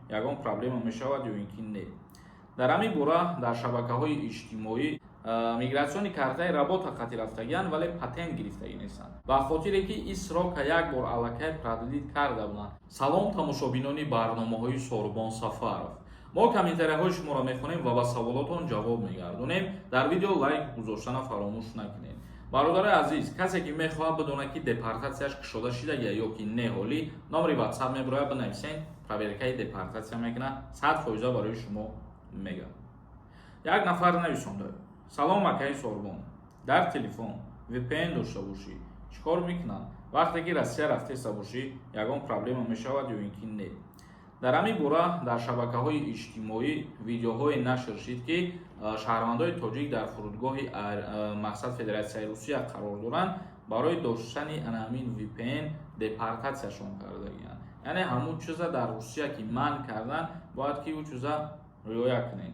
Ягон проблема мешавад ё ин ки не? Дар ҳамин бора дар шабакаҳои иҷтимоӣ миграционный картаи работа қати рафтагианд, вале патент гирифтагӣ нестанд, ба хотире ки ин срока як бор аллакай продлить карда буданд. Салом, тамошобинони барномаҳои Сорбон Сафаров! Мо комментарияҳои шуморо мехонем ва ба саволотон ҷавоб мегардонем. Дар видео лайк гузоштана фаромӯш накунед. Бародари азиз, касе ки мехоҳад бидонад, ки депортатсияш кушода шидагия ё ки не, ҳолӣ номери Ватсап мебурояд, бинависен, проверкаи депортатсия мекунад, 100% барои шумо мегӯяд. Як нафар нависонда: «Салом, акаи Сорбон, дар телефон VPN дошта бошӣ, чӣ кор мекунанд? Вақте ки Россия рафтеста бошӣ, ягон проблема мешавад ё ин ки не?» Дар ҳамин бора дар шабакаҳои иҷтимоӣ видеоҳое нашр шид, ки шаҳрвандои тоҷик дар фурудгоҳи, мақсад, Федератсияи Русия қарор доранд, барои доштани ана ҳамин VPN депортатсияшон кардагианд. Яъне ҳамун чиза дар Русия ки манъ кардан, бояд ки ӯ чиза риоя кунед.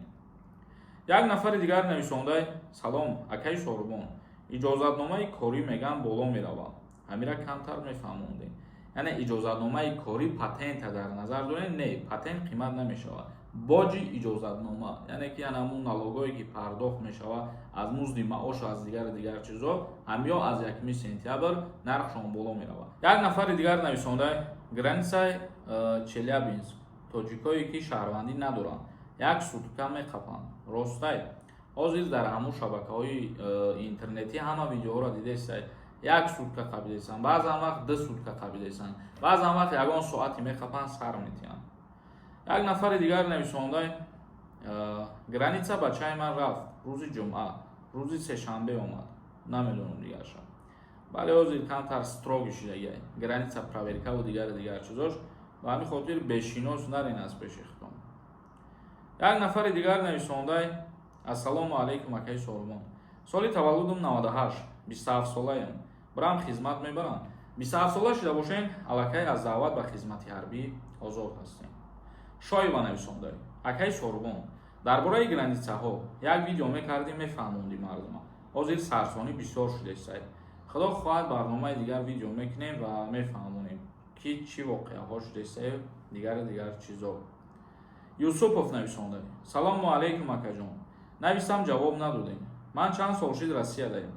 Як нафари дигар нависонда: «Салом, акаи Сорбон, иҷозатномаи корӣ меган боло меравад, ҳамира камтар мефаҳмондем». Яъне иҷозатномаи корӣ патента дар назар дорем? Не, патент қимат намешавад. Боҷи иҷозатнома, яъне ки ҳамун налогое ки пардохт мешавад аз музди маошу аз дигару дигар чизо, ҳамё аз 1 сентябр нархшон боло меравад. Як нафари дигар нависонда: «Границаи Челябинск тоҷикое ки шаҳрвандӣ надоранд, як сутка меқапанд, ростай?» Ҳозир дар ҳамун шабакаҳои интернетӣ ҳама видеоҳоро дидестай, як сутка қапидесанд, баъзан вақт 2 сутка қапидесанд, баъзан вақт ягон соате меқапанд, сар метиҳанд. Як нафари дигар нависонда: «Граница бачаи ман рафт рӯзи ҷумъа, рӯзи сешанбе омад, намедонам дигарша». Бале, ҳозир камтар строгий шидагиай граница, проверкаву дигару дигар чизош. Ба ҳамин хотир бешинос нарен аз пеши худтон. Як нафари дигар нависондай: «Ассалому алайкум, акаи Сорбон, соли таваллудам 98, 27 солаям, бирам хизмат мебарам?» 27 сола шуда бошен, аллакай аз даъват ба хизмати ҳарбӣ озод ҳастем. Шоева нависондай: «Акаи Сорбон, дар бораи границаҳо як видео мекардем, мефаҳмондӣ мардума, ҳозир сарсонӣ бисёр шудесай». Худо хоҳад, барномаи дигар видео мекунем ва мефаҳмонем, ки чӣ воқеаҳо шудесаю дигару дигар чизо. Юсупов нависонда: «Салому алайкум, акаҷон, нависам, ҷавоб надодем. Ман чанд сол шид Россиядаем,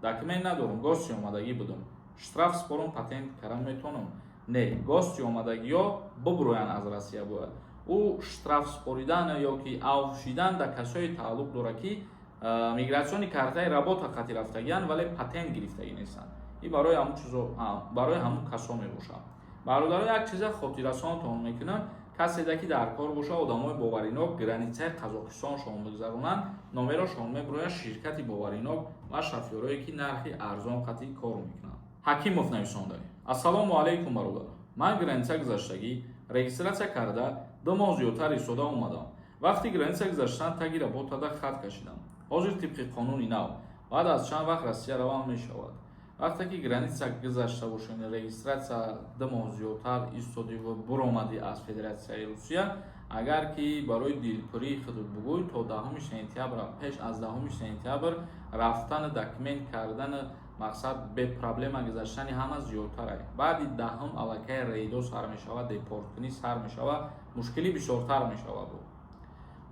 документ надорам, гости омадагӣ будам, штраф спорум, патент карам метавонам?» Не, гости омадагиҳо бубурӯянд аз Россия. Бояд ӯ штраф споридан ё ки авф шидан дар касое тааллуқ дорад, ки миграционный картаи работа қати рафтагианд, вале патент гирифтагӣ нестанд. И барои ҳамун чизо, барои ҳамун касо мебошад. Бародаро, як чиза хотиррасонтон мекунам: каседа ки дар кор боша, одамои боваринок границаи Қазоқистоншон бигзаронанд, номерошон мебурояд, ширкати боваринок ва шофёрое ки нархи арзон қатӣ кор мекунанд. Ҳакимов нависонда: «Ассалому алайкум, бародар, ман граница гузаштагӣ, регистрация карда, 2 моҳ зиёдтар истода омадам. Вақти граница гузаштан таги работада хат кашидам. Ҳозир тибқи қонуни нав баъд аз чанд вақт Россия равам мешавад?» Вақте ки граница гузашта бошед, регистрация, 2 моҳ зиёдтар истодиву буромадӣ аз Федератсияи Русия, агар ки барои дилпурии худут бугӯй, то 10 сентябр, пеш аз 10 сентябр рафтану документ кардану, мақсад, бепроблема гузаштани ҳама зиёдтар. Баъди 10-ум аллакай рейдо сар мешавад, депорткунӣ сар мешавад, мушкилӣ бисёртар мешавад.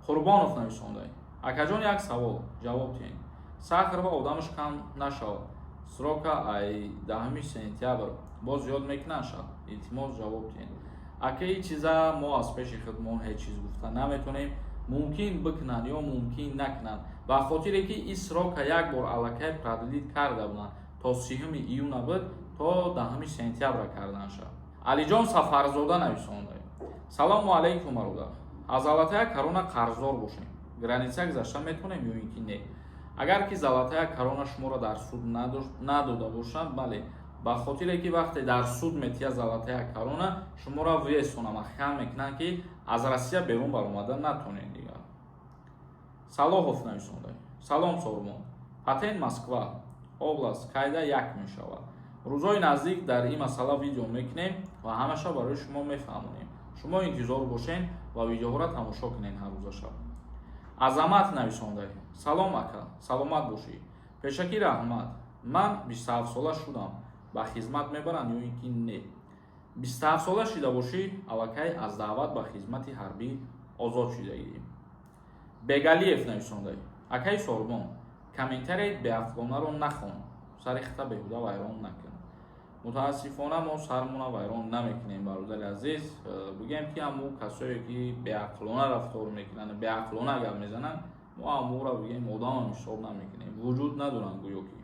Қурбонов нависонда: «Акаҷон, як савол, ҷавоб диҳем. Сахарова одамаш кам нашавад, срока ай 10 сентябр боз зиёд мекунанд шад? Илтимос, ҷавоб диҳем». Акаи, чиза мо аз пеши худмон ҳеҷ чиз гуфта наметонем. Мумкин бикунанд ё мумкин накунанд, ба хотире ки ин срока як бор аллакай продлить карда буданд, то 30 июна буд, то 10 сентябра кардан шад. Алиҷон Сафарзода нависонда: «Салому алайкум, бародар, аз золотая корона қарздор бошем, граница гузашта метавонем ё ин ки не?» Агар ки золотая корона шуморо дар суд надода бошад, бале, ба хотире ки вақте дар суд метия золотая корона, шуморо въездтона маҳкам мекунанд, ки аз Россия берун баромада натонед дигар. Салоҳов нависонда: «Салом, Сорбон, патент Москва область кайда як мешавад?» Рӯзҳои наздик дар ин масъала видео мекунем ва ҳамаша барои шумо мефаҳмонем. Шумо интизор бошен ва видеоҳоро тамошо кунед ҳаррӯза шаб. Азамат нависонда: «Салом, ака, саломат бошӣ, пешакӣ раҳмат. Ман 27 сола шудам, ба хизмат мебаранд ё ин ки не?» 27 сола шида бошӣ, аллакай аз даъват ба хизмати ҳарбӣ озод шудагӣ. Бегалиев нависонда: «Акаи Сорбон, комментарияи беақлонаро нахон, сари хита беҳуда вайрон накун». Мутаассифона, мо сармона вайрон намекунем, бародари азиз. Бигӯем, ки ҳамун касое ки беақлона рафтор мекунанд, беақлона гап мезананд, мо ҳамура, бигӯем, одамам ҳисоб намекунем, вуҷуд надоранд гӯё ки.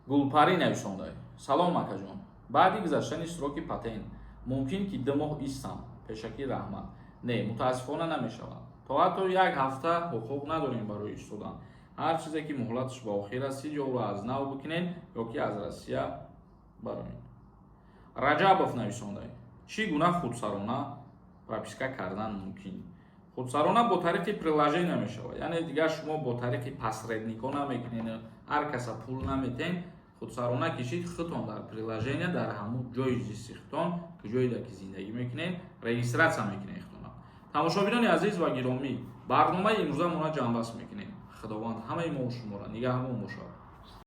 Гулпарӣ нависонда: «Салом, акаҷон, баъди гузаштани сроки патент мумкин ки 2 моҳ истам? Пешакӣ раҳмат». Не, мутаассифона, намешавад. То ҳатто як ҳафта ҳуқуқ надорем барои истодан. Ҳар чизе ки муҳлаташ ба охир расид, ё ӯро аз нав бикунед, ё ки аз Россия бароед. Раҷабов нависонда: «Чӣ гуна худсарона прописка кардан мумкин?» Худсарона бо тариқи приложения мешавад, яъне дигар шумо бо тариқи посредникҳо намекунед, ҳар каса пул наметен. Худсарона кишид, худтон дар приложения, дар ҳамун ҷои зисти худтон, ҷоеда ки зиндагӣ мекунед, регистрация мекунед худтона. Тамошобинони азиз ва гиромӣ, барномаи имрӯза мона ҷамъбаст мекунем. Худованд ҳамаи мо шуморо нигаҳбон бошад.